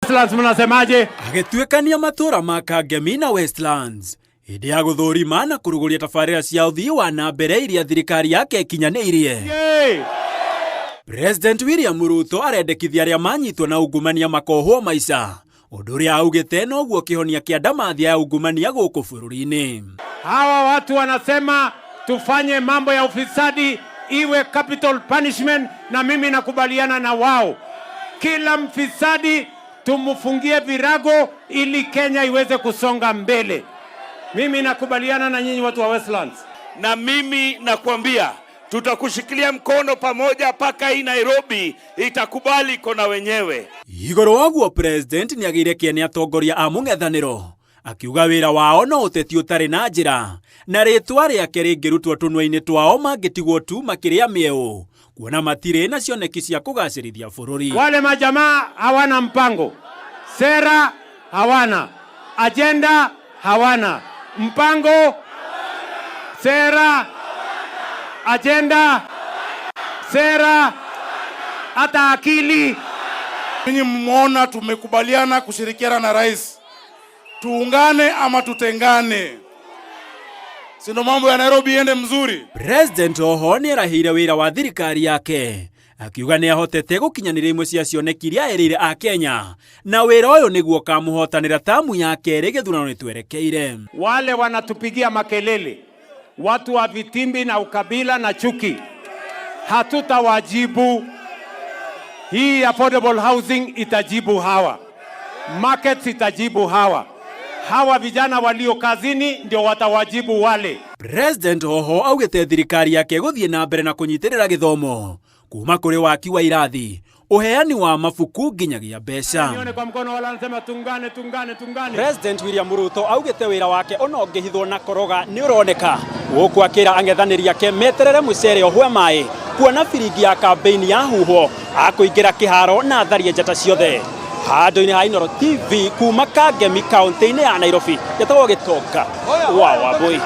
Westlands mnasemaje? Agĩtuĩkania matũũra ma Kangemi na Westlands hĩndĩ ya gũthũrima na kũrugũria tabarĩra cia ũthii wa na mbere iria thirikari yake ĩkinyanĩirie. Yay! President William Ruto arendekithia arĩa manyitwo na ungumania makohwo maica, ũndũ ũrĩa augĩte noguo kĩhonia kĩa ndamathia ya ungumania gũkũ bũrũri-inĩ. Hawa watu wanasema tufanye mambo ya ufisadi iwe capital punishment, na mimi nakubaliana na wao. Kila mfisadi tumfungie virago ili Kenya iweze kusonga mbele. Mimi nakubaliana na nyinyi watu wa Westlands. Na mimi nakwambia tutakushikilia mkono pamoja mpaka hii Nairobi itakubali kona wenyewe. Igũrũ wa ũguo, President nĩagĩire kĩene atongoria a mũng'ethanĩro, akiuga wĩra wao no ũteti ũtarĩ na njĩra na rĩtwa rĩake rĩngĩrutwo tũnua-inĩ twao mangĩtigwo tu makĩrĩa mĩeũ, kuona matirĩ na cioneki cia kũgacĩrithia bũrũri. Wale majamaa hawana mpango, sera hawana, ajenda hawana, mpango, sera, ajenda, sera, hata akili. Ninyi mmeona tumekubaliana kushirikiana na rais, tuungane ama tutengane, si ndo mambo ya Nairobi iende mzuri. President oho nĩerahĩire wĩra wa thirikari yake, akiuga nĩ ahotete gũkinyanĩria imwe cia cioneki iria erĩire Akenya, na wĩra ũyũ nĩguo ũkamũhotanĩra tamu ya kerĩ gĩthurano nĩ twerekeire. Wale wanatupigia makelele, watu wa vitimbi na ukabila na chuki, hatutawajibu. Hii affordable housing itajibu hawa, markets itajibu hawa, hawa vijana walio kazini ndio watawajibu wale. President oho augĩte thirikari yake gũthiĩ na mbere na kũnyitĩrĩra gĩthomo kuma kũrĩ waki wa irathi, ũheani wa mabuku nginyagia mbeca. Nione kwa mkono wala anasema tungane, tungane, tungane. President William Ruto augĩte wĩra wake ona ũngĩhithwo na koroga nĩ ũroneka, gũkũ akĩra ang'ethanĩri ake meterere mũcere ũhwe maĩ, kuona biringi ya kambeini yahuhwo akũingĩra kĩharo na atharie njata ciothe. Handũ-inĩ ha Inooro TV kuma Kangemi kaunti-inĩ ya Nairobi, njetagwo Gĩtonga wa Wambui.